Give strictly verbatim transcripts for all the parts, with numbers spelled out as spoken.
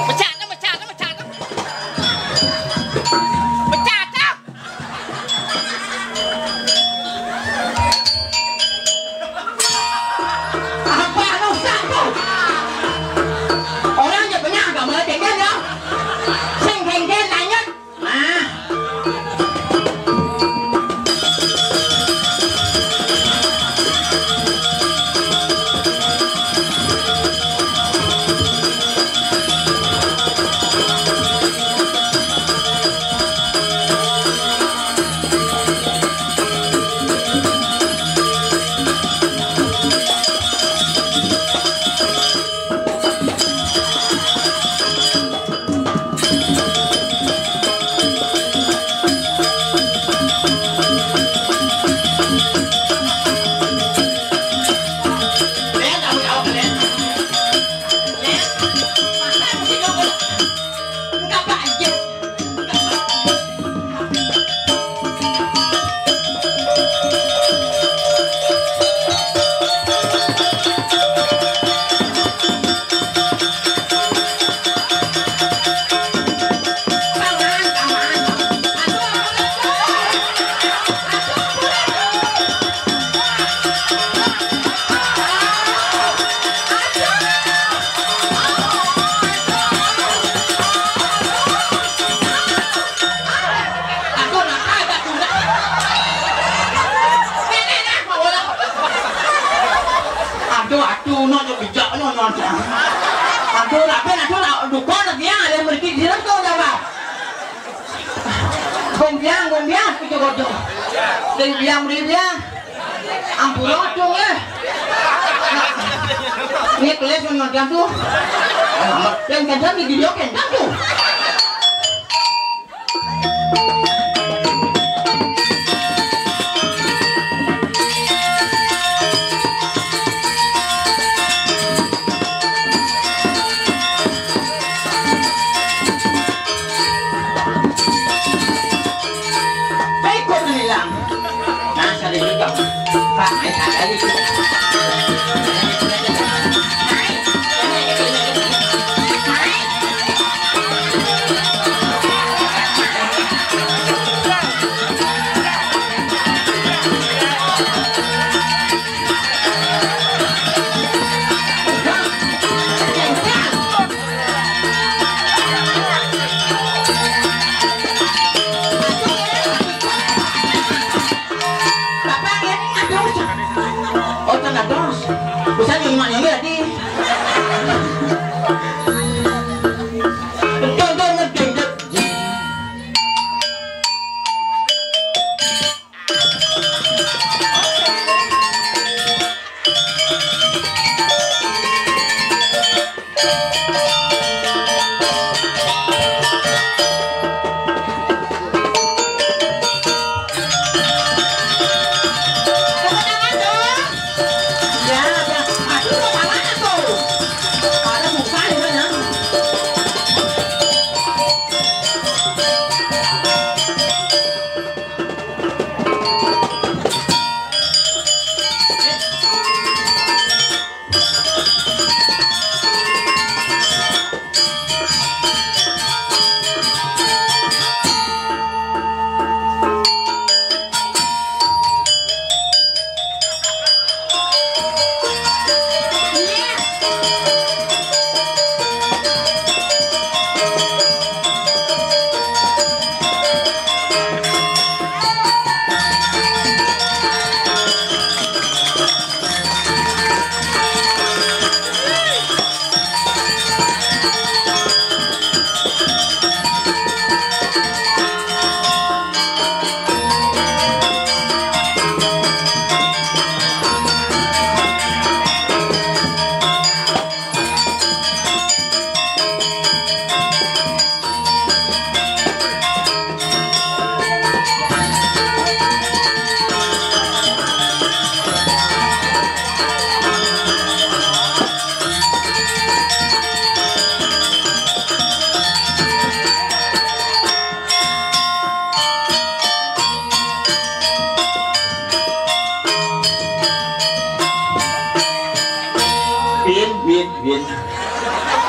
Pecah dah, pecah dah, pecah dah. Pecah dah. Apa anu satu? Orang je benar agak mulai tenggen ya. Sing tenggen nanya. Ah. Aduh, aduh, no, no, bijak, no, no, no. Aduh, nak ben, aduh, nak dukun, nak biang, ada mereka di dalam tu, dah, Bang. Gombiang, gombiang, kucu kodo. Dari biang, dari biang. Ampun, aduh, eh. Ni kelas yang nonton tu. Yang kandang di video kandang tu. Baik, kau bilang. Nah, saya juga. Pak, saya tak ada.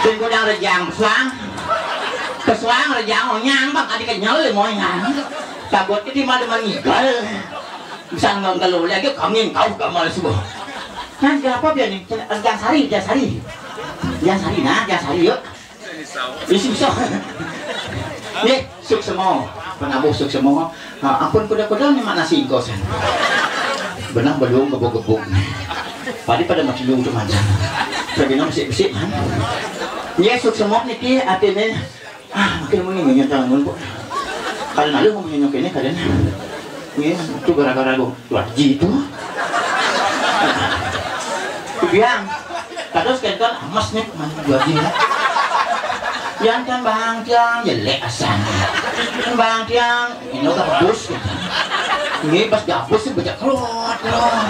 Sing kudang rejang suang. Kesuang rejang onyang bang tadi kenyal moyang. Takut kita malu meninggal. Bisa nggak kalau lagi kami kau gamal semua. Nah, siapa dia nih? Rejang Sari, Rejang Sari. Rejang Sari nah, Rejang Sari yuk. Isi bisa. Nggih, suksema. Penabuh suksema. Ha, ampun kuda-kuda ni mak nasi engko sen. Benah belum gebuk-gebuk. Padi pada mati lu tu manjang. Tapi nama besik-besik kan. Nggih, suksema niki artine ah, makin muni nyonya tangan pun. Kalau lalu mau nyonya kene kadang. Nggih, itu gara-gara lu. Wah, gitu. Biang. Terus kan kan emas nih, mana dua dia. Yang kan bang tiang jelek asal. Kan bang tiang ini udah bagus gitu. Ini pas gabus sih bejak keluar keluar.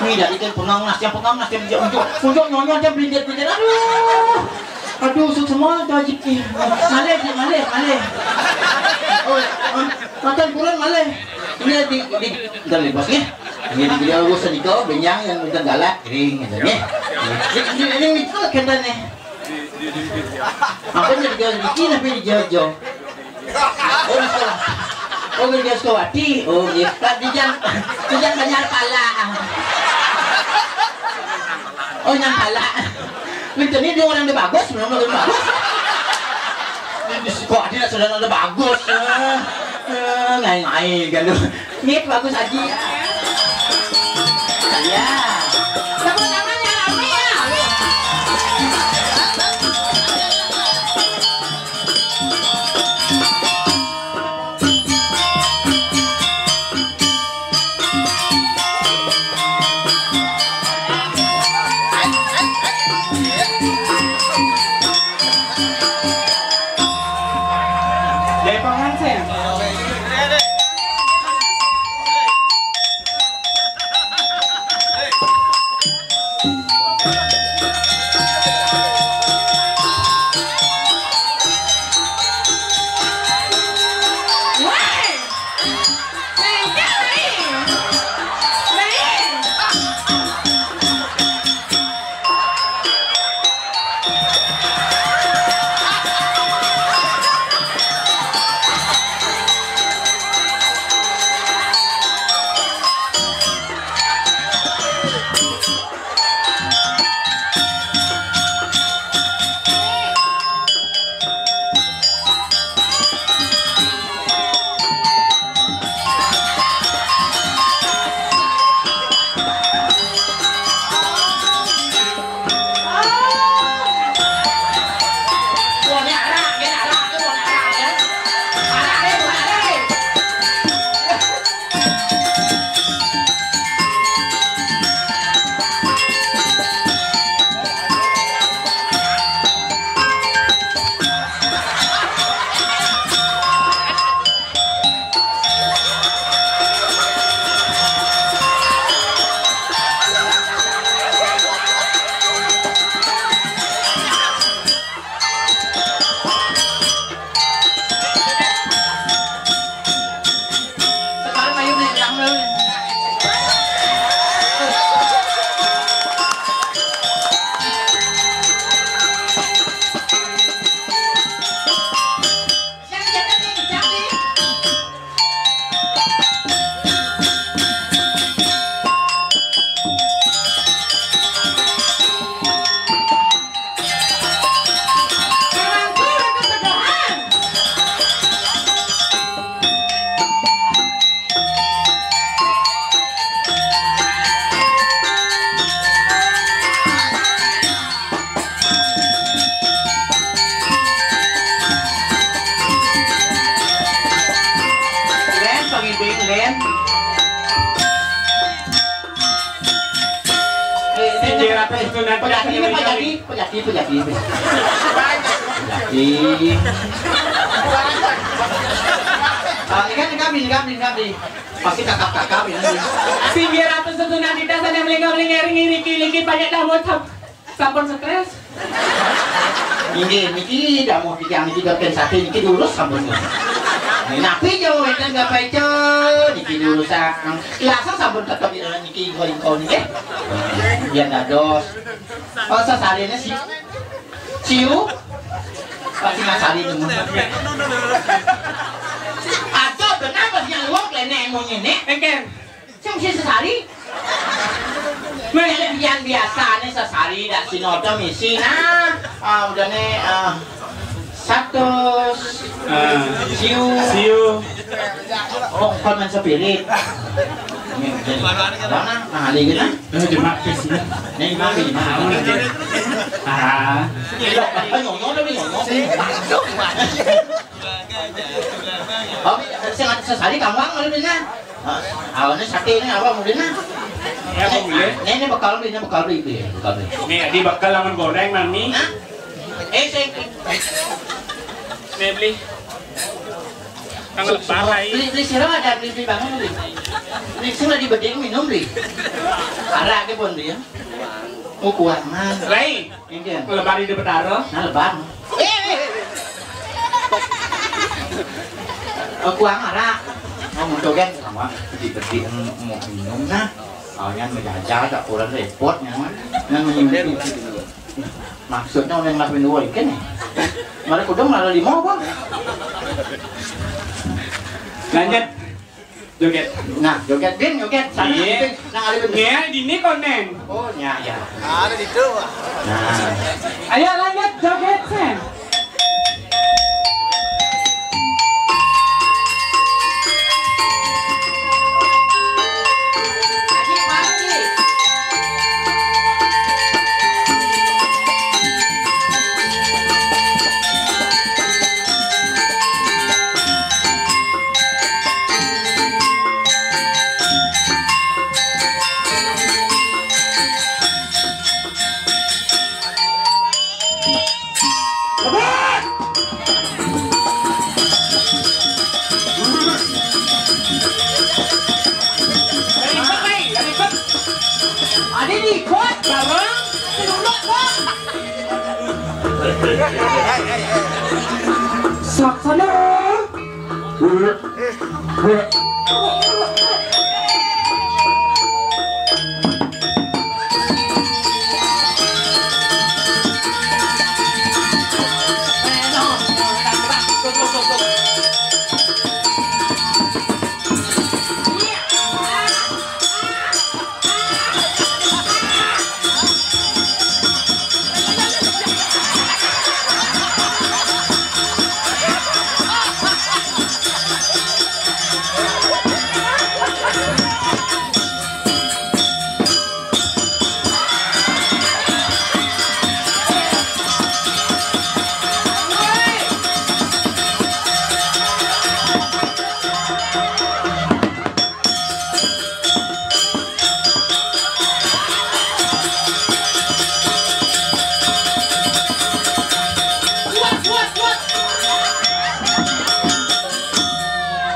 Ini dari kan pengang nas yang pengang nas yang bejak unjuk unjuk nyonya aja belinger belinger aduh. Aduh, suksema gaji. Malih, Cik, malih, malih. Oh, ah, makan kurang malih. Ini di di dan bos nih. Ini di dia bos niko benyang yang minta galak kering gitu nih. Ini ini ini kita nih. Apa jadi gaji ini tapi di Jojo. Oh, di sekolah. Oh, di Sukawati. Oh, iya. Pak, di jam di jam banyak pala. Oh, nyang pala. Minta ni dia orang dia bagus, memang dia bagus. Ini di sekolah dia sudah ada bagus. Eh, eh, ngai-ngai kan tu. Ni bagus Haji. Ya. Tepuk tangan yang ramai ya. Dari pengantin. Len, pangibing, Len. Eh, Sijil Ratu Susunan Pejati, Pejati, Pejati, Pejati. Pejati. Ah, ini kan kami, kami, kami. Pasti kakak-kakak ini. Singgih Ratu Susunan Dita sané melingga-melingga ring ngriki-ngriki banyak damut. Sampun stres? Inggih, niki dawuh tiyang niki boten sate niki lurus sampun. Napi jauh wénten gapai niki lurusang. Langsung sampun tetep niki ingkon niki. Yen dados. Oh, sesaliné si Siu. Pasti ngasali nemu. Atau benar pasti yang luar klenek monyene. Engken. Sing mesti sesari. Meh. Yang biasa nih sesari dak sinoto misi nah. Ah, udah nih, ah, satu. Ah. Siu. Siu. Kongkon main spirit. Mana? Nah, ali gitu. Eh, cuma ke sini. Nih, mari, mari. Ah. Ayo, ayo, ayo, ayo. Tapi sing sesali gampang kalau dina. Awalnya sakit ini apa mungkin nah? Ya, apa boleh? Ini, ini bekal beli, ini bekal beli, beli, bekal beli. Nih, di bekal lamun goreng mami. Hah? Eh, saya Nih, beli. Kang lebar, Rai. Beli, beli sirah ada beli, beli bangun beli. Beli sirah di beding minum beli. Arah ke pun dia. Oh, kuangan. Rai. Iya. Lebar di Betara. Nah, lebar. Eh, kuang arah. Ngomong joget sama bedi-bedi mau minum nah. Soalnya ngejajal tak kurang repot nyaman. Nah, minum. Maksudnya orang ngelakuin dua ikan nih. Mereka udah malah lima apa? Lanjut. Joget. Nah, joget bin, joget sana. Iya. Bin. Nah, ada bin. Nih, di ini konen. Oh, ya, ya. Ada di itu. Nah. Ayo lanjut joget, Sen. Ada di ikut bareng. Saksana.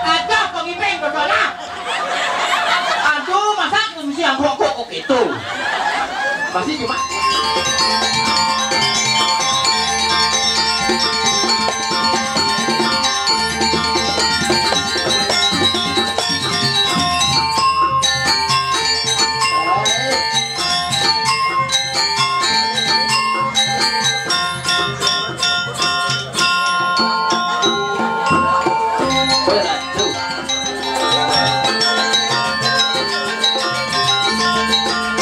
Ada pengibing berdoa. Aduh, masa aku mesti yang rokok kok gitu? Pasti cuma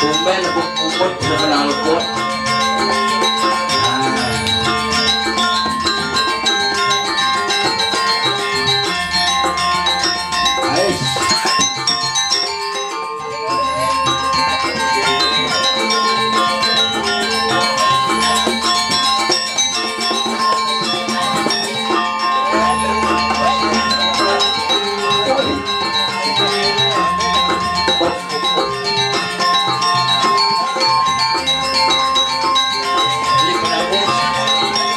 Tumben aku kumpul sudah kenal kuat. Nah. Ais.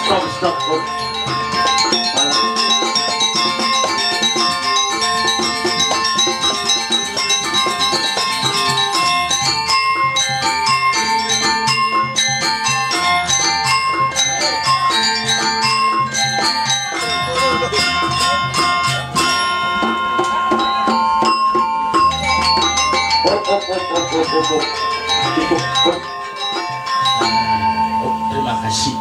Stop, stop, stop. Hop, hop, hop, hop, hop, hop, hop. Cukup, hop. Oh, terima kasih.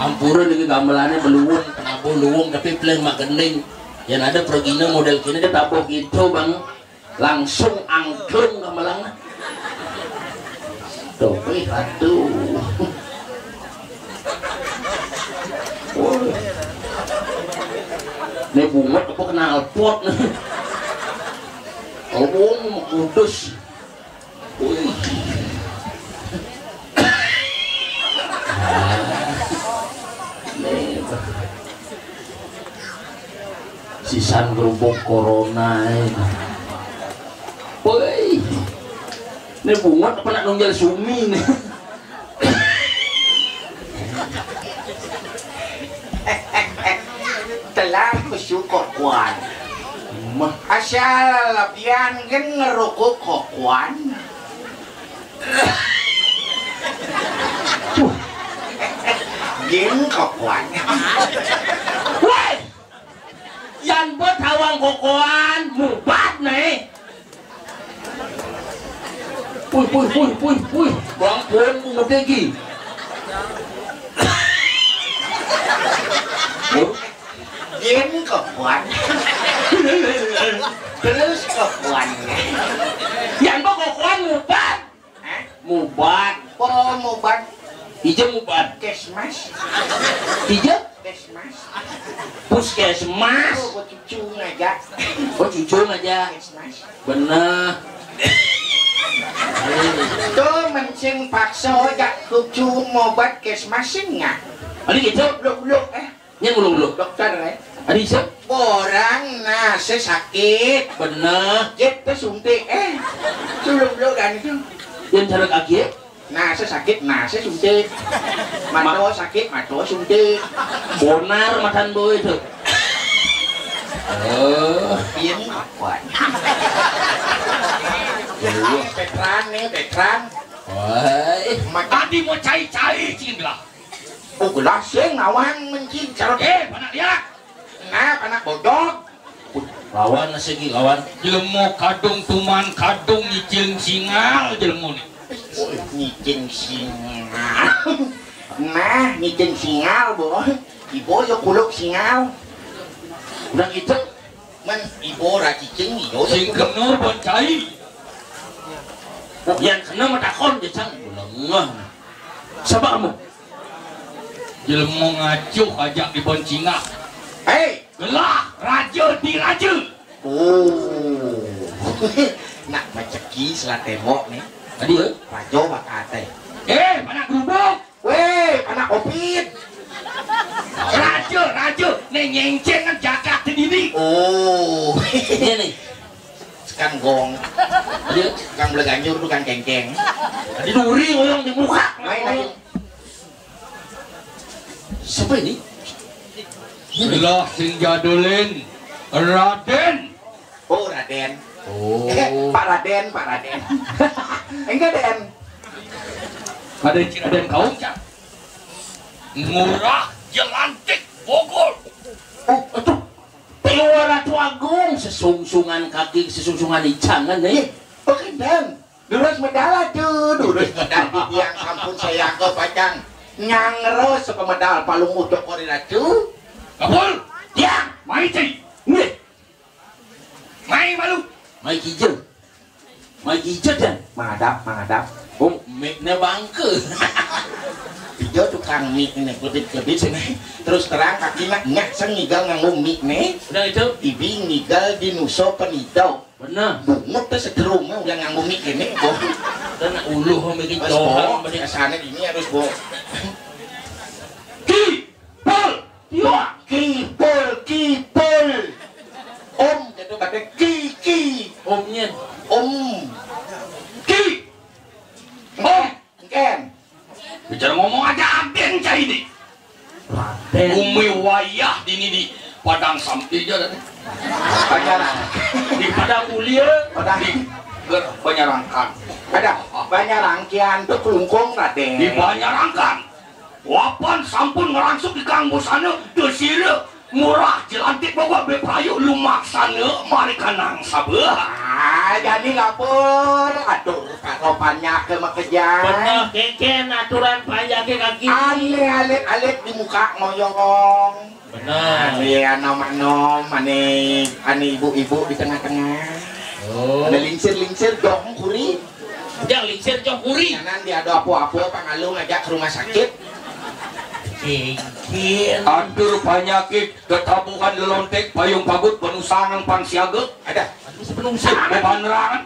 Ampura niki gamelané beluwung, penabuh luwung, tapi pelih mak gending. Yén ada pragina modél kéné, ketabuh gitu, Bang. Langsung angklung gamelanna. Tuh, wih, aduh. Wah. Né bungut apa knalpot nih. Kalau bohong, kudus. Wih. Nih, sisan kerupuk corona ini. Woi. Ini bungut apa nak nunjal sumi nih? Telah ku syukur kuan. Mah. Asal pian gén ngerukuk kokoan. Gén kokoan. Woi! Yan bet hawang kokoan, mubat né. Puih, puih, puih, puih, puih. Bang pun bungut lagi. Gén kokoan. Terus kokoan. Yan bet kokoan mubat. Hah? Mubat. Oh, mubat. Ija mubat. Kesmas. Ija? Kesmas. Puskesmas. Oh, buat cucu ngajak. Oh, cucu ngajak. Kesmas. Bener. Tuh, mencing paksa jak cucu mobat kesmas nggak? Ada gitu? Blok-blok, eh. Nyén ngulu-ngulu. Dokter, eh. Ari siap? Borang nase sakit. Bener. Jep téh suntik, eh. Sulung-sulung dan itu. Yén cara kaki, eh? Nase sakit, nase suntik. Mato sakit, mato suntik. Bonar matan boy itu. Oh. Pian kuat. Petran nih, Petran. Woi. Tadi mau cai-cai, cing lah. Oh, gelas sing nawang mencing carot. Eh, panak dia. Nah, panak bodog. Lawan segi lawan. Jelema kadung tuman kadung nyicing singal jelema ni. Woi, nyicing singal. Nah, nyicing singal, boy. Ibu yo kuluk singal. Udah gitu, men ibu racicing, iyo yo. Sing kuluk. Kena ban cai. Oh, yang kena mah takon, jecang. Lengah. Sabar mu. Jelema ngacuh ajak di bon cingak. Hei, gelah raja di raja. Oh. Nak maceki selah tembok nih. Tadi ya? Raja bakate. Eh, mana gubuk? Weh, mana kopit? Raja, raja, nih nyengceng kan jagat sendiri. Oh. Ini nih. Sekan gong. Tadi ya? Kang bela ganjur tuh kan kengkeng. Tadi duri orang di muka. Main aja. Siapa ini? Belah sing jadulin, Raden. Oh, Raden. Oh. Eh, Pak Raden, Pak Raden. Enggak, Den. Ada Cik Raden Kaum, Cak. Ngurah Jelantik Bogor. Oh, aduh. Dewa Ratu Agung, sesungsungan kaki, sesungsungan icangan nih. Oke, Den. Durus medal tuh, durus medal di tiang sampun saya ke pacang. Nyangro sepemedal palung ucok kori ratu. Kabul. Ya, mai cai. Nih. Mai malu. Mai kijil. Mai kijil, Dan. Menghadap, menghadap. Oh, mic-nya bangke. Ijo tukang mic ini, kebit-kebit sini. Terus terang, kaki nak nyah sing ngigal nganggo mic nih. Udah itu. Ibi ngigal di nuso penido. Bener. Bungut téh segerumnya udah nganggo mic ini, boh. Dan uluh mikir. Harus doang, boh, biasanya ini harus boh. Kipul, yo, kipul, kipul. Om, gitu, kata ki, ki. Omnya. Om. Ki. Om. Engken. Bicara ngomong aja aden cai di. Raden. Bumi wayah dini di Padang Sampil aja tadi. Padang. Di Padang Ulir, Padang. Di Ger-, Banyarangkan. Ada Banyarangkian tuh kelungkung, Raden. Di Banyarangkan. Wapan sampun ngerangsuk di Kang Busana, desire. Murah jelantik bawa beprayu lumaksana mari kanang sabeuh. Ah, jani lapor. Aduh, karopannya ke makejan. Bener, keken aturan panjake kaki. Ane alit-alit di muka ngoyong. Bener. Ane anom-anom, ane, ane ibu-ibu di tengah-tengah. Oh. Ane lingsir-lingsir, jong kuri. Jang lingsir, jong kuri. Kanan dia ada apa-apa, pangalu ngajak ke rumah sakit. Keken. Atur panyakit, tetabuhan lelontek, payung pagut, penusangan pang siaga. Ada. Aduh, sepenuh usaha. Beban rangan.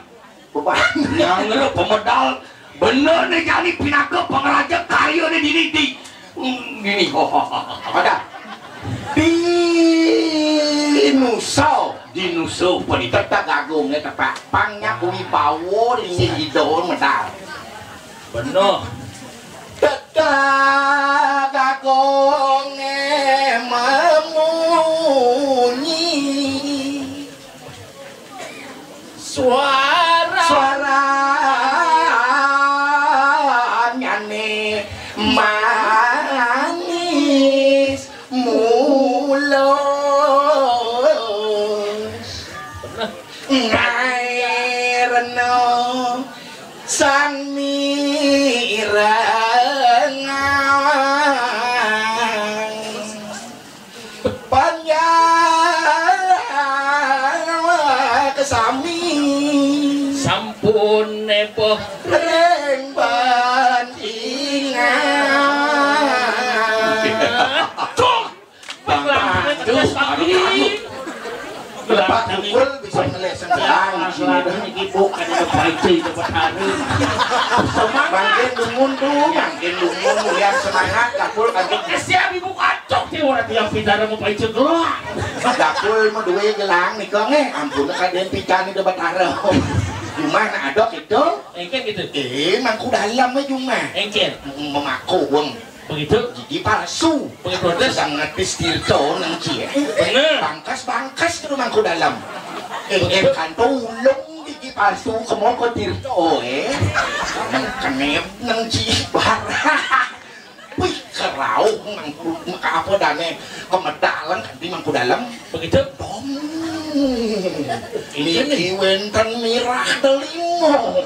Beban. Nyangre pemedal. Bener nih jani pinaka pengeraja karya nih dini di, hmm, dini. Ada. Di Nusa. Di Nusa, penita. Teta Gagung nih tepak. Pangnya kuwi bawa linggih idol medal. Bener. Teta Gagung nih memunyi. Suara. Suaranya nih manis mulus. Ngairno sang mirengang. Panjang kesami. Sampun neboh. Ring bantingan. Tuh. Bang Pandu, aduh, aduh. Pak Tukul bisa ngeleseng gelang sini dah. Ibu kan ada paice itu petani. Semangat. Mangkin dumun tuh, mangkin dumun, lihat semangat, kapul, kapul. Siap ibu kacok sih, orang tiang pidara mau paice gelang. Kapul mau duwe gelang nih, Kong, eh. Ampun, kaden pican itu betara. Cuma nak adok itu. Engken gitu. Eh, mangku dalam aja, Mak. Engken. Memaku, Wong. Begitu? Gigi palsu. Begitu, terus? Sedang ngetis tirto nang cie. Bener. Bangkas-bangkas tu mangku dalam. Eh, eh, kanto ulung gigi palsu kemoko tirto, eh. Kenep nang cie bar. Wih, kerauh mangku, maka apa dane kemedalan kan di mangku dalam. Begitu? Dom. Ini wenten mirah delima.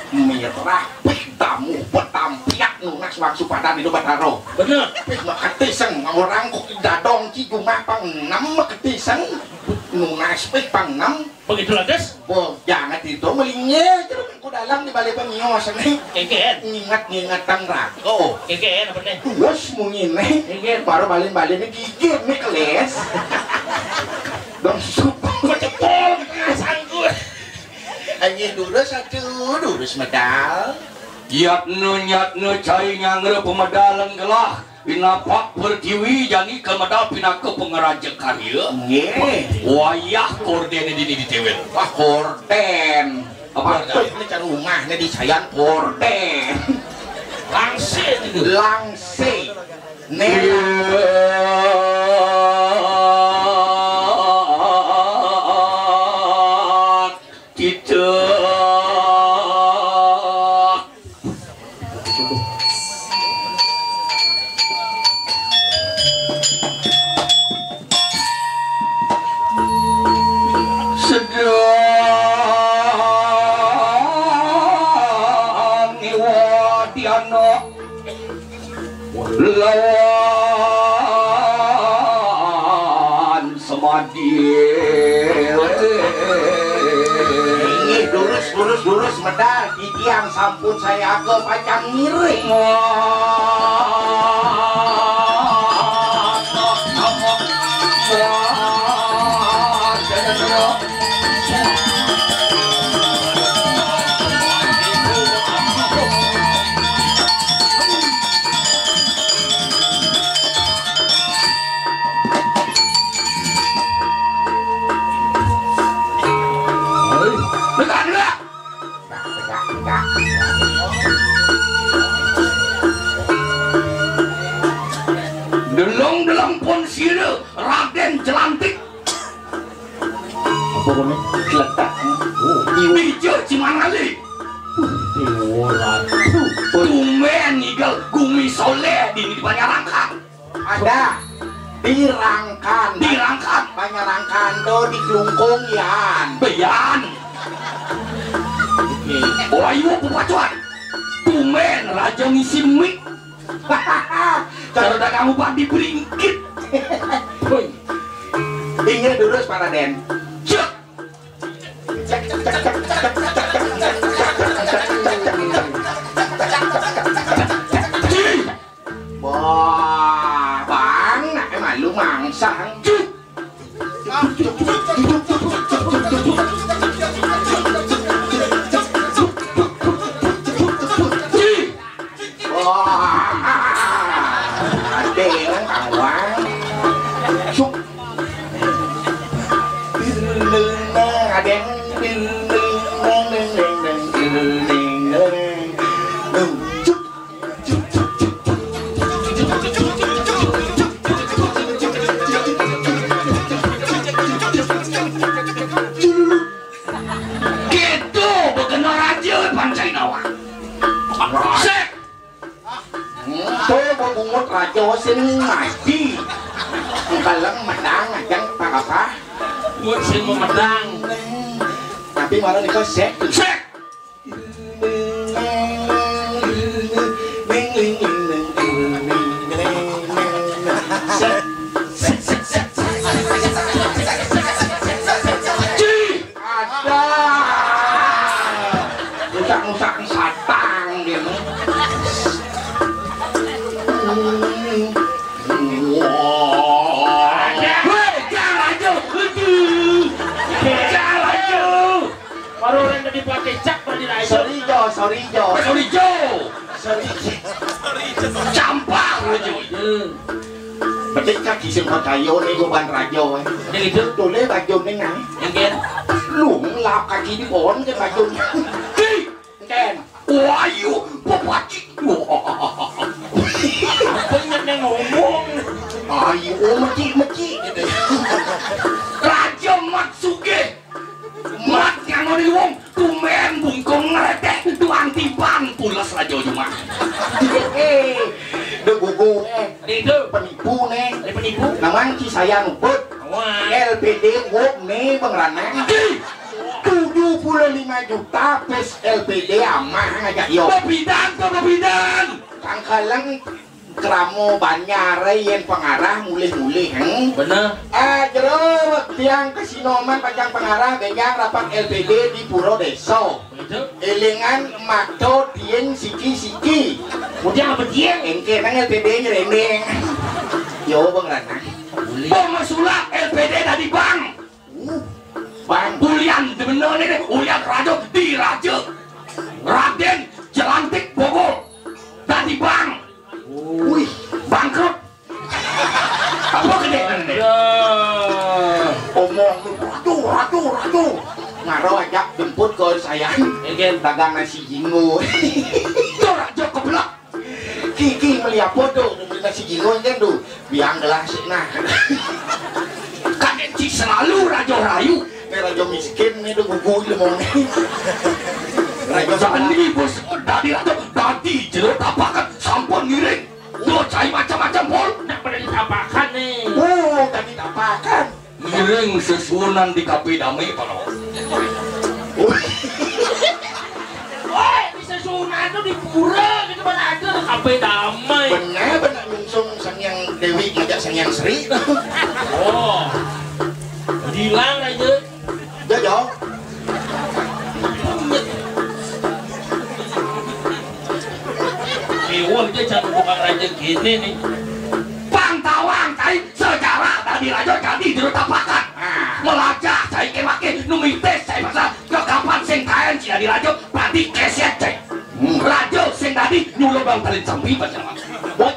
Mirah pih tamu petampiak nunas wangsu padan itu bataro. Bener. Pih maketiseng orang kok dadong ci jumah pang enam maketiseng nunas pih pang enam. Begitu lantas? Boh, jangan itu melingir terus ku dalam di balai pengios nih. Keken. Ngingat-ngingat tang rago. Keken apa nih? Terus mungkin nih. Keken. Baru balik-balik nih gigit nih keles. Dong sup. Kok jempol sangkut. Anjir durus satu, durus medal. Yatna nyatna cai nyangre pemedalan gelah. Pinapak pertiwi jani kemedal pinaka pengeraja karya. Nggih. Wayah kordene dini ditewel. Wah, korden. Apa korden? Ini cara rumahnya di Sayan korden. Langsing itu. Langsing. Nela. Kita sedang niwadiana lawan semadi. Inggih, durus, durus, durus, medal. Titiang sampun sayaga pacang ngiring. Delong-delong pun sira Raden Jelantik. Apa kono? Gletak. Oh, iwak. Bija Cimanali. Dewa Ratu. Tumben nigel gumi soleh dini di Banyarangkang. Ada. Dirangkan. Dirangkan. Panyarangkan to di klungkung, Yan. Beyan. Oke. Wah, ieu papacuan. Tumben raja ngisi mic. Cara dagang ubah dibringkit. Woi. Inggih durus, Pak Raden. Cek. Wah, Bang, nak malu mangsang. Wah, ada yang kawan. Cuk. Ada yang. Gitu, bekenal aja pancai nawa. Sek. Tuh, bebungut raja sing ngaji. Kalem medang ajang tak apa. Buat sing memedang. Tapi malah nikah sek. Sek. Ada. Rusak-rusak satang dia. Wah. Weh, jangan aja. Aduh. Jangan aja. Baru orang tadi pakai cap, tadi lah. Sorry, Jo, sorry, Jo. Sorry, Jo. Sorry. Campur aja. Penting kaki sing percaya nih, gua ban raja, eh. Yang itu? Tulis baju nih, nah. Yang kan? Lu ngelap kaki di pohon ke baju. Di. Ken. Wayu, bapaci. Wah. Apa yang ngomong? Ayo, meci, meci, gitu. Raja Mat Sugih. Mat ngangoni wong, tumben bungkung ngeretek, tuang tiban, pules raja cuma. Eh, de gugu, eh. Itu. Penipu, nih. Ini penipu. Namanya Cisaya Nubut. Wah. L P D wok nih, Bang Rana. Ih. Tujuh puluh lima juta pes L P D amah ngajak yo. Babidan tuh, babidan. Kangkaleng keramo banjar, yen pengarah mulih-mulih, hmm? Bener. Ah, jero tiang kesinoman pacang pengarah, benjang rapat L P D di Puro Deso. Betul. Elingan mato tieng siki-siki. Mudiang apa tieng? Engke nang L P D nyerendeng. Yo, Bang Rana. Mulih. Pemesulap L P D tadi, Bang. Bang. Ulian demenone ne, ulian raja di raja. Raden Jelantik Bogor. Tadi bang. Wih, bangkrut. Apa gede ne? Ya. Omong tuh, raja, raja, raja. Ngaro ajak jemput ke saya. Egen. Dagang nasi jingo. Tuh raja keblek. Kiki meli apa tuh? Nasi jingo kan tuh. Biang gelah sih nah. Kan Enci selalu raja rayu. Ini raja miskin nih tuh gugu lemong nih. Raja sandi bos, dadi raja, dadi jero tapakan sampun ngiring. Tuh cai macam-macam pol. Nak pada ditapakan nih. Oh, tadi tapakan. Ngiring sesuunan di kafe dame, Pak. Woi, di sesuunan tuh di pura gitu, mana ada tuh kafe dame. Bener, bener, nyungsung Sang Hyang Dewi ngajak Sang Hyang Sri. Oh. Bilang aja. Jojo. Mewah dia cara tukang raja gini nih. Pang tawang cai sejarah tadi raja jadi jero tapakan. Melajah cai ke makin numitis cai pasal kekapan sing kaen si jadi raja tadi keset cai. Hmm. Raja sing tadi nyuruh bang talin sampi pacaran. Bot.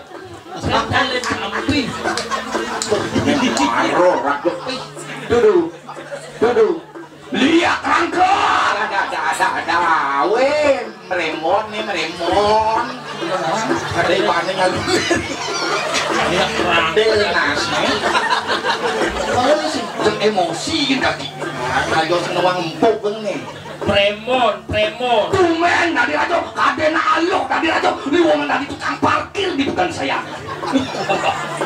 Sing talin sampi. Maro raja. Dudu. Dudu. Lihat rangkel. Ada, ada, ada, ada. Weh, meremon nih, meremon. Ada yang paling lalu. Lihat rangkel. Del nas nih. Kalau sih, jeung emosi gitu kaki. Nah, kalau seneng empuk nih. Prémon, prémon. Tumben tadi rajo, kadéna aluk tadi rajo, liwuhan tadi tukang parkir di pegan saya.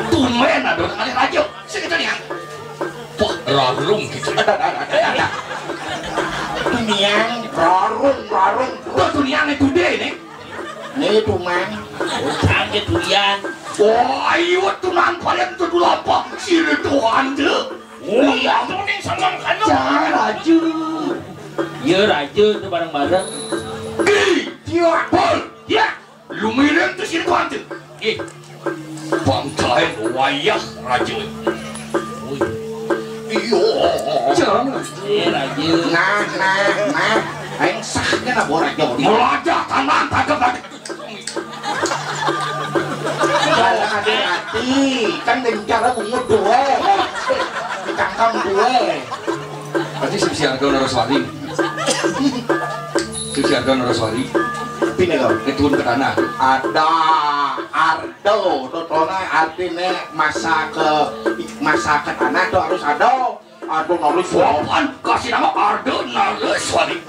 Tumben ada tadi rajo. Segitu nih. Wah, rarung gitu. Ada, ada, ada, ada. Tuniang, rarung, rarung. Tuh tuniang itu deh nih. Nih tumang. Utang ke durian. Wah, iya tuh nang paling tuh dulu apa? Sini tuh anda. Oh, iya, tuh nih sama kan. Jangan rajo. Iya, rajo tuh bareng-bareng. Ih, iya, Pol. Iya. Lumiring tuh sini tuh anda. Ih. Bangsain wayah rajo. Iya. Jangan. Iya, rajo. Nah, nah, nah. Aing sah kan abo rajo. Melajah kanan, tangkap lagi. Malah hati-hati, kan gencar bungut dua. Dicangkang dua. Berarti si Siarga Naraswari. Si Siarga Naraswari. Pina kau. Itu ke tanah. Ada Ardo, totona artinya masa ke masa ke tanah tuh harus ada. Aduh, Naraswari. Apaan? Kasih nama Ardo Naraswari.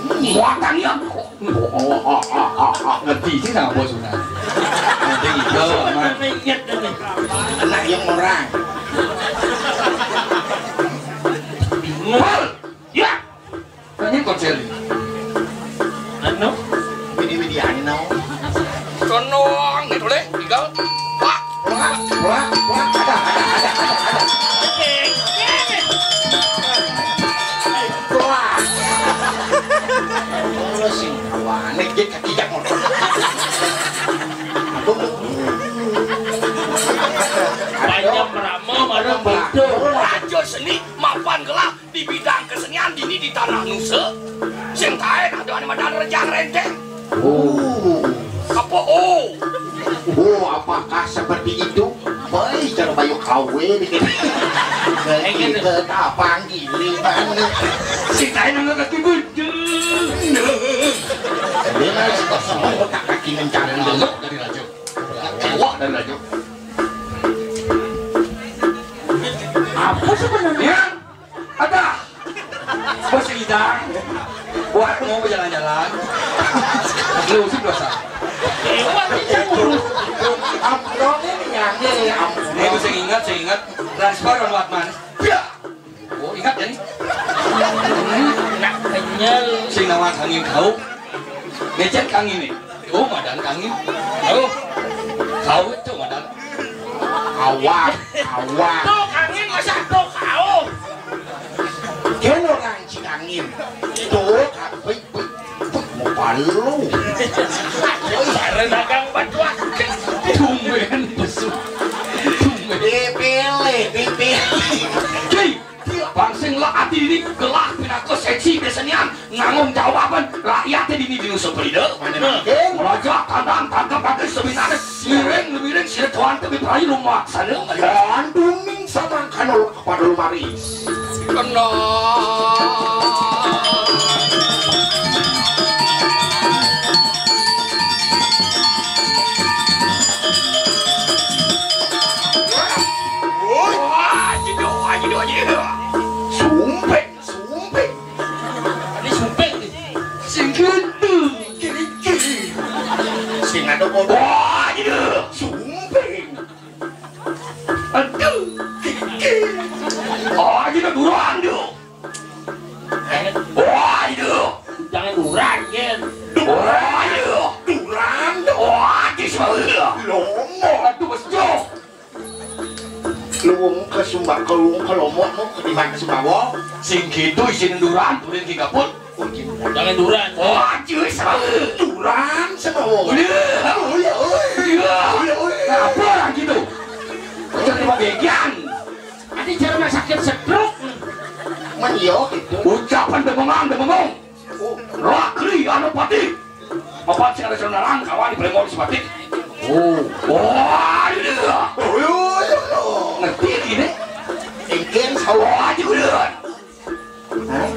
Muatannya. Ngerti sih nama bos Una. Ngerti gitu, aman. Ingat deh. Anak yang orang. Bingung. Hal. Ya. Tanya konser. Anu? Widi Widiano. Condong gitu deh, tinggal. Wah, wah, wah, wah, ada, ada, ada, ada, ada. Wah. Oh, sing wah, nek dia kaki jak motor. Aduh. Banyak merama, marang bodoh. Raja seni, mapan gelah. Di bidang kesenian dini di tanah nusa, sing taén ada anu madan rejang renteng. Oh. Apa oh? Oh, apakah seperti itu? Baik, cara bayu kawin. Kita panggil mana? Sing taén anu kaki budul. Dia masih kosong, tak kaki mencari lalu dari raja. Keluar dari raja. Apa sebenarnya? Ada. Bos Idang. Buat mau berjalan-jalan. Lu sih dosa. Ampun, ini yang ini, ampun. Ini bisa ingat, saya ingat. Transfer lewat mana? Ya. Oh, ingat ya nih. Nak kenyal. Sing nawang angin kau. Ngecek angin nih. Oh, madan angin. Oh. Kau itu madan. Awak, awak. Tuh angin masa tuh kau. Dia orang Cikangin. Tuh, baik, baik, baik, mau palu. Karena dagang batuan. Tumben besuk. Tumben. Dipilih, dipilih. Hei, bangsa ngelak hati ini gelah pinaka seksi kesenian. Nanggung jawaban rakyatnya di Nusa Penida. Mana mungkin? Raja kandang tangkap pakai seminare. Miring, miring, sira tuan tapi perayu rumah sana. Dan duning sama kanal kepada lumaris. Kena. Wah, jeduk, jeduk, jeduk. Sumpek. Sumping. Ini sumping nih. Sing gendut. Kiri-kiri. Sing ada bodoh. Wah, gitu. Sumping. Aduh. Kiri-kiri. Oh, gitu, duran, duh. Wah, gitu. Jangan duran, Jen. Wah, gitu. Duran, duh. Wah, gitu. Lomo. Aduh, bos, jauh. Luwung ke Sumba-, ke Luwung ke Lombok, mau ke di mana Sumbawa? Sing gitu, isin duran, turin ki gaput. Oh, gitu. Jangan duran. Oh, anjir, sama. Duran, sama. Udah. Oh, iya, oi. Iya. Iya, oi. Apa orang gitu? Ucap lima bagian. Nanti cara sakit stroke. Man, iya, gitu. Ucapan demengan, demengong. Rakri Anupati. Apa sih ada saudara kawan di Palembang seperti? Oh, wah, iya. Oh, iya, iya. Ngerti ini? Engken sawah juga. Hah?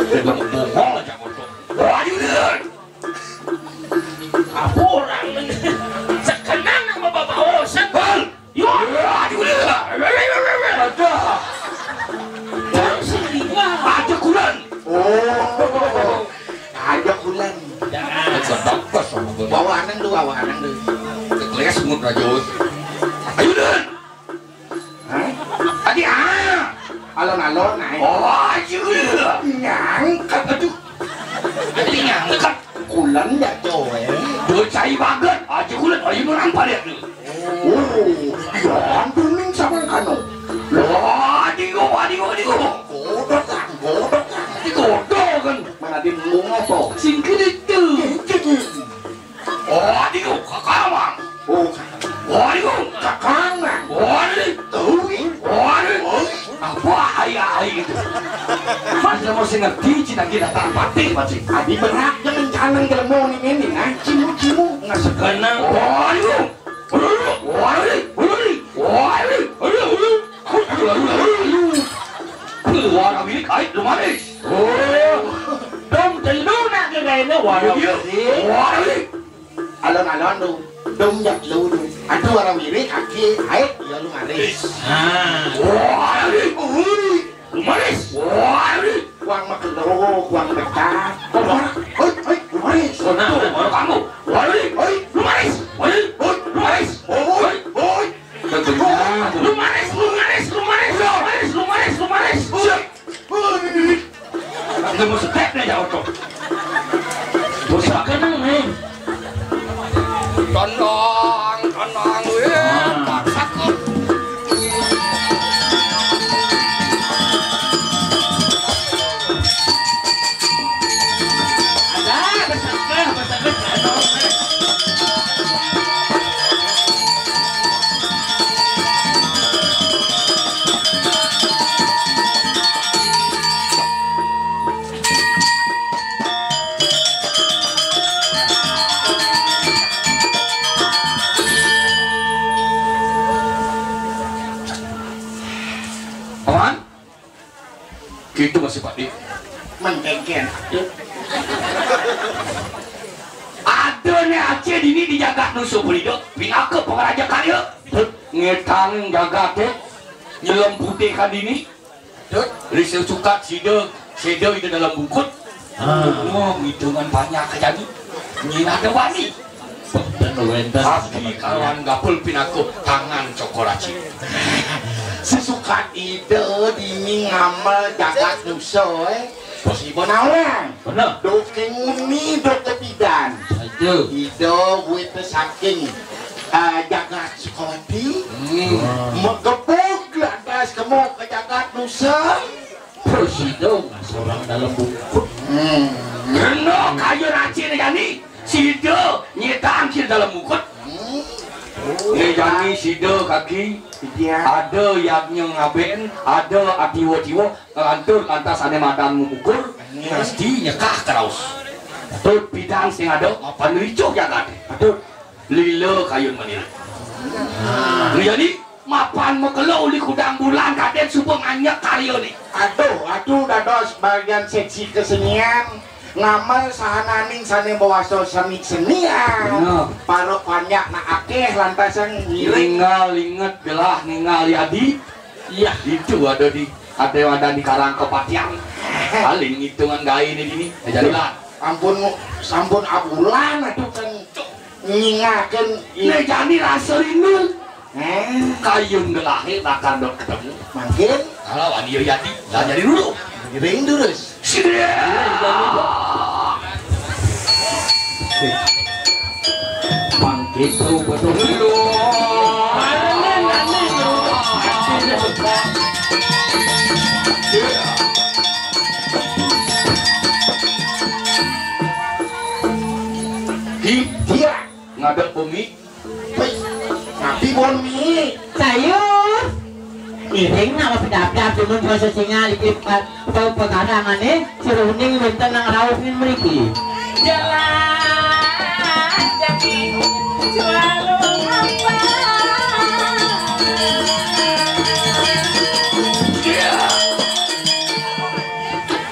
Dia bohong aja, bodoh. Wah, iya. Apa orang men-, sekenang sama Bapak Osen? Hal. Yo, aduh, aduh. Ada. Terus lima. Ada kurang. Oh, ajak bulan. Sedap pas sama gua. Bawa anang dulu, bawa anang dulu. Kekeles semut aja, weh. Ayo, Dan. Hah? Adi, ah. Alon-alon, naik. Oh, aja. Nyangkat, aduh. Adi nyangkat. Kulan ya, coy. Dua cai baget. Aja kulan, ayo nurang padet lu. Oh, iya, ampun, ning sama kanu. Wah, adio, adio, adio. Godok, Kang, godok, Kang. Digodok, kan. Mana dia ngomong apa? Singkir itu. Singkir. Oh, adio, kakamang. Oh, Kang. Oh, adio, kakamang. Oh, adio. Ui. Oh, adio. Ui. Apa ayah, ayah itu? Mas, kamu sih ngerti, cita kita tak patih, Mas. Adi berat, jangan canang jelmo nih, ini, nah, cimu-cimu. Nggak segenang. Oh, adio. Wah, wih, wih, wih, wih. Wah, wih, wih, wih. Wah, wih, wih. Wah, wih, ai, lumaris. Oh. Dong, telu nak ke kaina, wah, wih. Wah, wih. Alon-alon tu. Dong jak lu tu. Aduh, wara wirik, aki, ai, ya lumaris. Ah. Wah, wih, wih. Lumaris. Wah, ini. Kuang makelok, kuang pecah. Hoi, hoi, lumaris. Oh, nah, baru kamu. Wah, ini. Hoi, lumaris. Hoi, hoi, lumaris. Hoi, hoi. Lumaris, lumaris, lumaris, lumaris, lumaris, lumaris. Hoi. Nggak mau setek deh, ya, otot. Bosan kan, nih. Tandang, tandang, weh, paksa kok. Ada, bersangka, bersangka, Paman, gitu masih Pak Di. Mendengken. Ada nih Aceh dini di jagat Nusa Penida, pinaka pengeraja karya. Ngetang jagat, eh. Nyelam putih kan dini. Dut, risa sukat sida, sida ida dalam bungkut. Ah. Oh, ngitungan banyak aja ni. Nyina ada wani. Bener wenten. Tapi kawan gapul pinaka tangan cokor aci. Sesukat ida dini ngamal jagat nusa, eh. Siba nawang. Bener. Dok nguni dok tepidan. Aduh. Ida wit saking, eh, jagat Sukawati. Hmm. Megebug lantas kemu ke jagat nusa. Terus itu seorang dalam bungkut. Hmm. Kena kayu racin ni jani. Sida nyetang sida dalam bungkut. Hmm. Ni jani sida kaki. Iya. Ada yadnya ngaben, ada atiwa-tiwa, lantur lantas ane madan mengukur, hmm, mesti nyekah keraus. Tut pidan sing ada, apa nericuh jagat. Tut. Lila kayun manira. Nah, jadi mapan makelo uli kudang bulan kaden suba nganjak karya ni. Aduh, aduh dados bagian seksi kesenian. Ngamel sahananing sane bawasa seni kesenian. Bener. Para panjak nak akeh lantasan ngiring. Ningal inget gelah ningal yadi. Iya. Itu ada di, ada yang ada di Karang Kepatian. Paling hitungan gawe ni dini. Jadilah. Ampun, sampun abulan aduh kan. Nyingaken. Nek jani rasa rindu. Eh. Kayun gelahe bakal dot ketemu. Mangkin. Kalau adi yo jadi, lah jadi dulu. Ring durus. Mangkin tuh betul. Ki, dia ngadep bumi. Wih, napi bon mi? Sayur. Iring nak bedabdab timun rasa singa iki pa-, pa-, pekarangan, eh. Seruning wonten nang rauh ing mriki. Jalan jati selalu hampa.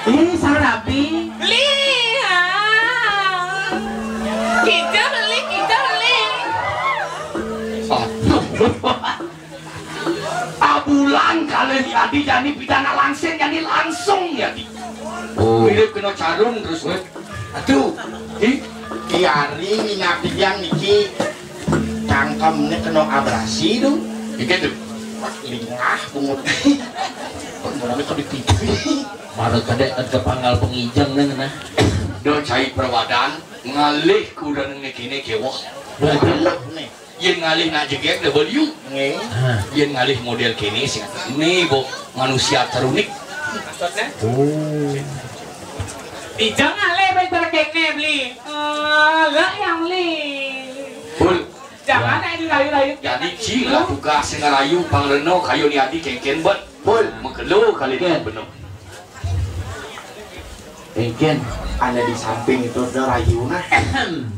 Ih, sang rabi. Lihat. Kita beli, kita beli. Aduh. Abulan kalih adi jani pidana langsing jani langsung yadi. Oh. Mirip kena carum terus, weh. Aduh, hi, kiari minyak yang niki cangkemnya kena abrasi tuh. Iki tuh. Lingah bungut. Penggunanya kok di T V. Mana kadek kan ke panggal pengijeng nih, nah. Do cai perawadan, ngalih kuda neng kene kewok. Belum nih. Yen ngalih nak jegeg W. Nggih. Hah. Yen ngalih model kene sing ni, bo, manusia terunik. Maksudnya? Oh. Ijang ngalih pinter kene beli. Eh, lah yang beli. Bul. Jangan ada rayu-rayu. Jadi cing lah tugas sing ngerayu pangreno kayu ni adi kengken bet. Bul. Mengkelo kali ni bener. Engken. Ada di samping itu udah rayu nah.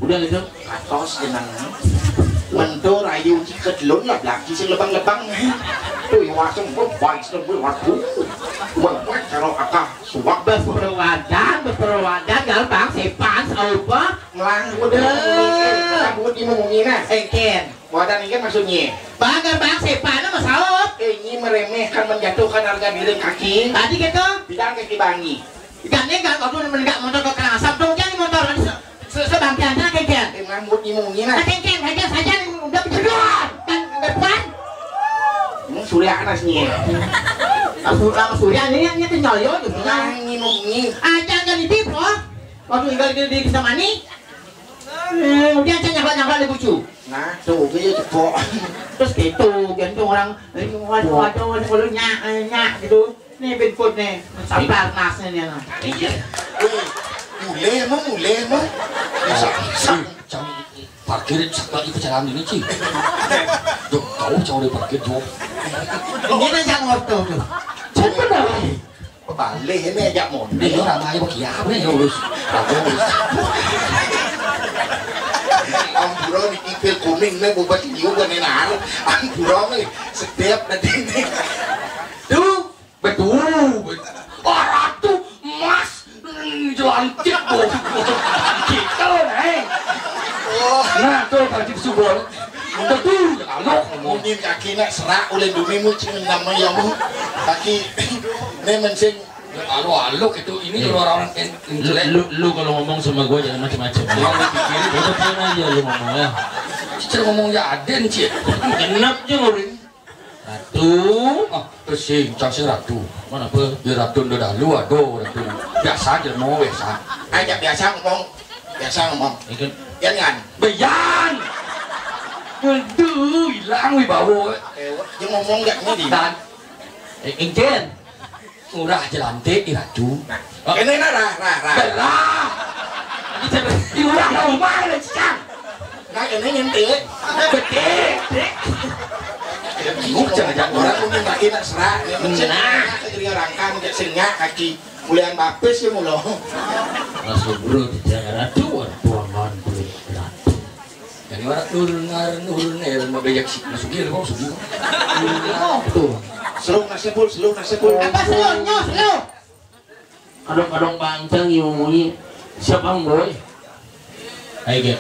Udah gitu. Katos jenang. Mentu rayu ciket lun lah belaki sing lebang-lebang. Tuh yang langsung gue baik sedang gue waduh. Gue gue caro akah suwak. Berperwadan, berperwadan, gampang, sepan, saupa. Ngelang udah. Udah. Rambut imungi nah. Engken. Wadan ini kan maksudnya. Bang, gampang, sepan, sama saup. Eh, ini meremehkan, menjatuhkan harga diri kaki. Tadi gitu. Bilang kaki bangi. Gandeng kan waktu menegak motor ke Karangasem, dong, jangan motor, nanti se-, se-, sebangkian sana kengken. Emang buat ngimungi nah. Nah, kengken, aja saja nih, udah berjodoh. Kan, depan. Ini Surya Anas nih. Aku orang Surya ini yang nyetir nyoyo gitu. Nah, ngimungi. Aja kan itu, bro. Waktu tinggal di, di Kisamani. Hmm, dia aja nyapa-nyapa di bucu. Nah, tuh, dia cepok. Terus gitu, gantung orang, waduh, waduh, waduh, waduh, nyak, eh, nyak, gitu. Nih, Bigfoot nih, sabar nasnya nih, nah. Iya. Eh, mulai emang, mulai emang. Bisa, bisa. Cang, parkirin sak lagi pecalang ini, Ci. Duh, tahu cang udah parkir, tuh. Ini nih, cang orto, tuh. Cepet dah. Balik ini ajak mondar. Ini orang aja bagi apa ya, urus. Aku urus. Ampura niki pil kuning nih, bubat liu kan enak. Ampura nih, setiap nanti ini. Tuh, betul. Wah, ratu emas, hmm, jelantik, bos. Gitu, eh. Nah, tuh, Pak Haji Subon. Betul, kalau ngomongin kaki nak serak oleh dumi mucing nama ya, Bu. Kaki, ini mensing. Alo-alo gitu, ini orang-orang in-, intelek. Lu, lu kalau ngomong sama gua jangan macam-macam. Jangan dipikirin. Udah tenang aja lu ngomong ya. Cicil ngomong ya aden, Cil. Genap aja ngurin. Ratu. Ah, pesing, cang sing ratu. Mana apa? Ya ratu udah dahulu, aduh, ratu. Biasa aja mau biasa. Aja biasa ngomong. Biasa ngomong. Ikut. Jangan. Beyan. Aduh, hilang wibawa. Eh, dia ngomong gak ngomong. Dan. Eh, Ingkin. Murah jelantik di ratu. Nah, oh. Ini nah, rah, rah, rah. Belah. Ini murah rumah ada cicang. Nah, ini nyentik. Betik. Bingung jangan orang mungkin kaki nak serak. Ya, nah. Kaki rangkan, kayak singak kaki. Mulian bapis ya mulo. Mas Guru di daerah tuan tuangan beli ratu. Jadi orang turun ngar turun eh mau bejak si masuki lu mau suki. Oh, tuh. Seluk nasibul, seluk nasibul. Apa seluk? Nyos, seluk. Kadang-kadang bangcang ibu munyi. Siapa boy? Hai, Gek.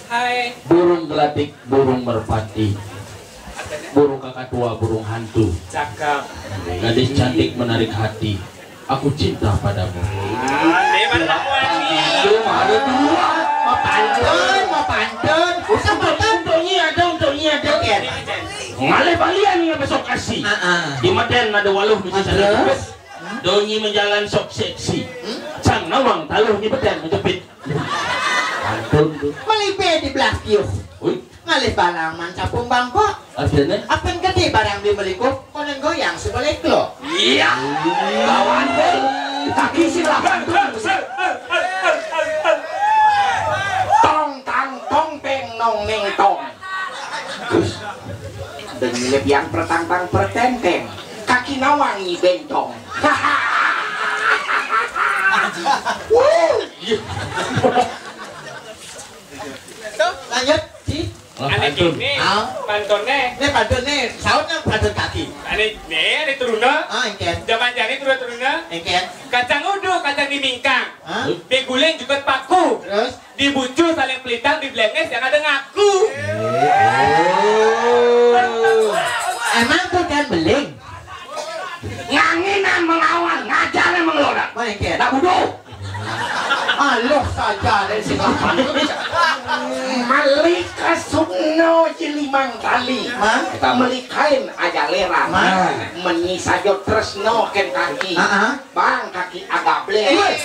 Hai. Burung gelatik, burung merpati. Burung kakak tua, burung hantu. Cakep. Gadis cantik menarik hati. Aku cinta padamu. Ah, ini mana tuh, Ani? Itu mana tuh? Mau pantun, mau pantun. Usah pantun. Untungnya ada, untungnya ada, Ken. Ngalih balian ya besok kasih. Ah, ah. Di Meden ada waluh bisa. Terus? Donyi menjalan sok seksi. Hmm? Cang nawang taluh ni Meden menjepit. Pantun tuh. Melipe di belah kios. Wih. Ngalih balaman capung bangkok. Artinya? Apa yang gede barang di melikuk, konen goyang sebelah lo. Iya. Lawan deh. Kaki silakan tuh. Tong tang tong peng nong neng tong. Terus, dengan lebihan pertang tang pertenteng. Kaki nawangi bentong. Wuh. Iya. Tuh, lanjut, si. Ane pantun. Gini, ah. Pantunnya. Ini pantun nih, sautnya pantun kaki. Ane, nih, ane turuna. Ah, engken. Zaman jani turun turuna. Engken. Kacang uduk, kacang di mingkang. Hah? Diguling juga paku. Terus? Dibucu saling pelitang, di blenes yang ada ngaku. Oh. Emang tuh kan beling? Nganginan melawan, ngajar yang mengelola. Wah, engken. Aduh. Aluh saja deh si Bapak. Malika sukno jelimang tali. Hah? Kita melikain aja leran. Hah? Meni sajo tresno ken kaki. Heeh. Bang, kaki agak blek. Weh.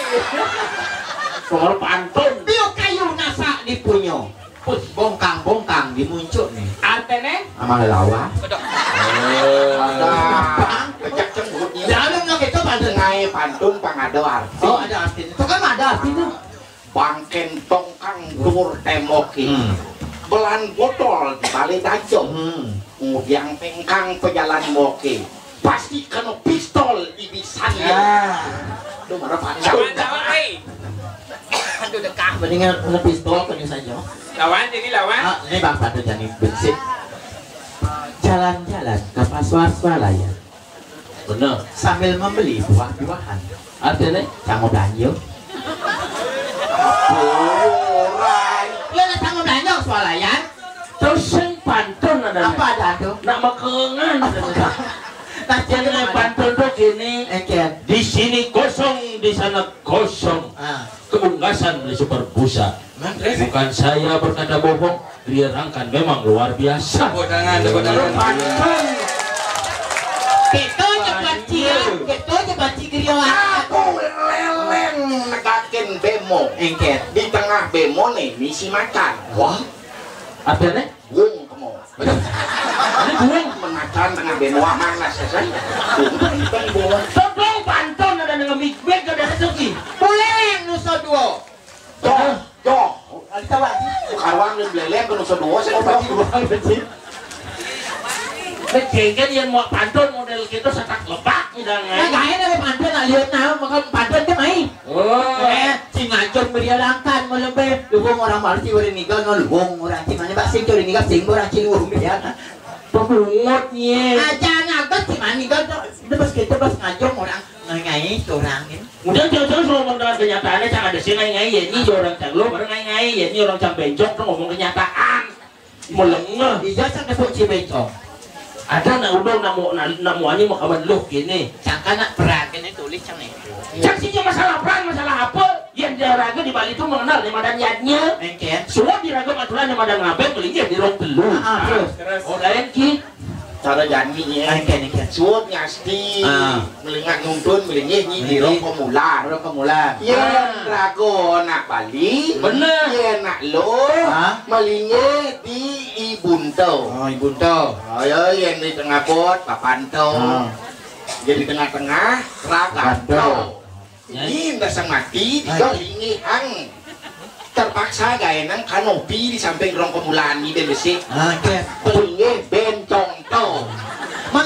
Soal pantun. Piu kayu nasa dipunyo. Pus, bongkang-bongkang di muncuk nih. Artene? Amal lawan. Ada. Bang, pecak cenggut nih. Dalam nak itu pantun. Ngai pantun pangado arti. Oh, ada arti. Itu kan ada arti tuh. Bangken tongkang dur temoki. Hmm. Belan botol di balai dajong. Hmm. Ngudiang tengkang pejalan moki. Pasti kena pistol ibisan ya. Ya. Aduh, mana panjang. Lawan, lawan, hei. Aduh, dekah. Mendingan kena pistol kena saja. Lawan, jadi lawan. Ah, ini Bang Pandu jadi bensik. Jalan-jalan ke pasar swalayan. Benar. Sambil membeli buah-buahan. Artinya? Canggo belanja. Ora. Lah, lah, canggo belanja swalayan. Terus sing pantun ada. Apa ada tuh? Nak makengan. Nah, jangan pantun tuh gini. Engken. Di sini kosong, di sana kosong. Ah. Keunggasan beli super busa. Bukan saya berkata bohong, Ria Rangkan memang luar biasa. Tepuk tangan, tepuk tangan. Pantun. Kita cepat cian, kita cepat cigrio. Aku leleng negakin bemo. Engket. Di tengah bemo nih, misi macan. Wah. Apa nih? Wong kemo. Ini wong. Menacan tengah bemo, mana sesen? Wong, wong, wong. Todong pantun ada dengan mik-mik, ada rezeki. Boleh yang nusa dua. Doh, doh. Ada tahu lagi? Karuang dan beleleng ke nusa dua, saya lupa. Doh, doh, doh. Nek jengken yang mau pantun model gitu setak lebak gitu. Nah, kaya dari pantun, nah, lihat nah, maka pantun ke main. Oh. Eh, sing ngajong beri langkan, mau lebih. Lu orang Marsi, orang Niga, no, lu orang sing mana, Pak, sing curi Niga, sing orang Ciliwung, ya. Pepungut, ye. Aja ngagot, sing mana Niga, no. Itu pas gitu, pas ngajong orang. Ngai-ngai, orang ini. Kemudian jauh-jauh kalau ngomong dengan kenyataannya, cang ada sih ngai-ngai, ya ini orang cang lo, baru ngai-ngai, ya ini orang cang bencok, tuh ngomong kenyataan. Melengah. Iya, cang dapat si bencok. Ada nak udah namu, na-, namuannya mau kawan lo gini. Cang kan nak perang ini tulis cang nih. Cang sih masalah perang, masalah apa? Yang dia raga di Bali itu mengenal nih madan yadnya. Engke. Semua di raga aturan yang madan ngabek, belinya di rong telu. Ah, ah, terus. Terus. Oh, lain ki. Cara jani, ya. Engke, engke. Suut ngasti. Ah. Melingak nuntun, melinggih nyi di rong pemulan. Rong pemulan. Yen rago nak Bali. Bener. Yen nak lo, ah, melinggih di Ibunto. Oh, Ibunto. Oh, ya, yen di tengah bot, Papanto. Ah. Yen di tengah-tengah, Raganto. Raganto. Ini dasar mati, tiga linggih hang. Terpaksa gaenang kanopi di samping rong pemulaan ni ben besi. Ah, oke. Pelinggih ben contoh. Mal,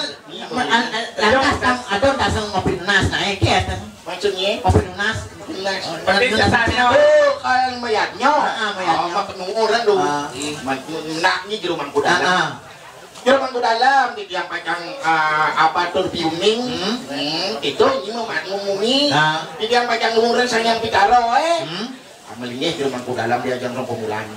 mal, al-, al-, lantas tang, ada dasar ngopi nunas, nah, oke, ya, tang. Maksudnya? Ngopi nunas. Nunas. Oh, berarti nunas. Dasarnya, oh, kalau mayatnya. Ah, ah, mayatnya. Oh, mak penunguran tu. Ah. Mak, nak ni jero mangku dalam. Ah, ah. Jero mangku dalam, di tiang pacang, ah, apa tur piuning. Hmm. Hmm, itu ini mau mak ngomongin. Ah. Di tiang pacang ngomongin sang yang pitaro, eh. Hmm. Amelinggih jero mangku dalam di ajang rong pemulaan.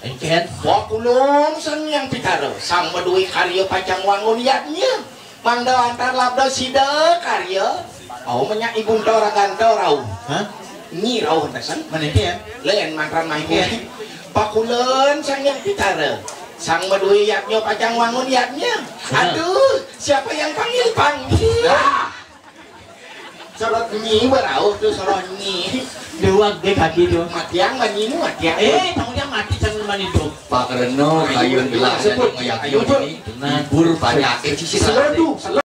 Engken. Wah, kulun sang yang pitaro, sang madue karya pacang wangun yadnya. Mangda antar labda sida karya. Au menyak Ibunto Raganto rau. Hah? Ni rau entasan. Mana dia? Lain mantan main. Iya. Pakulen sang yang pitara. Sang madue yadnya pacang wangun yadnya. Hah? Aduh, siapa yang panggil-panggil? Hah? Sorot ni berau tu, sorot ni. Dua dia kaki tu. Matiang manimu matiang. Eh, tanggung dia mati sang mani tu. Pak Reno, kayun gelah sebut, dan meyakini. Ayo, Bun. Nah, bur banyak. Eh, sisi selodu.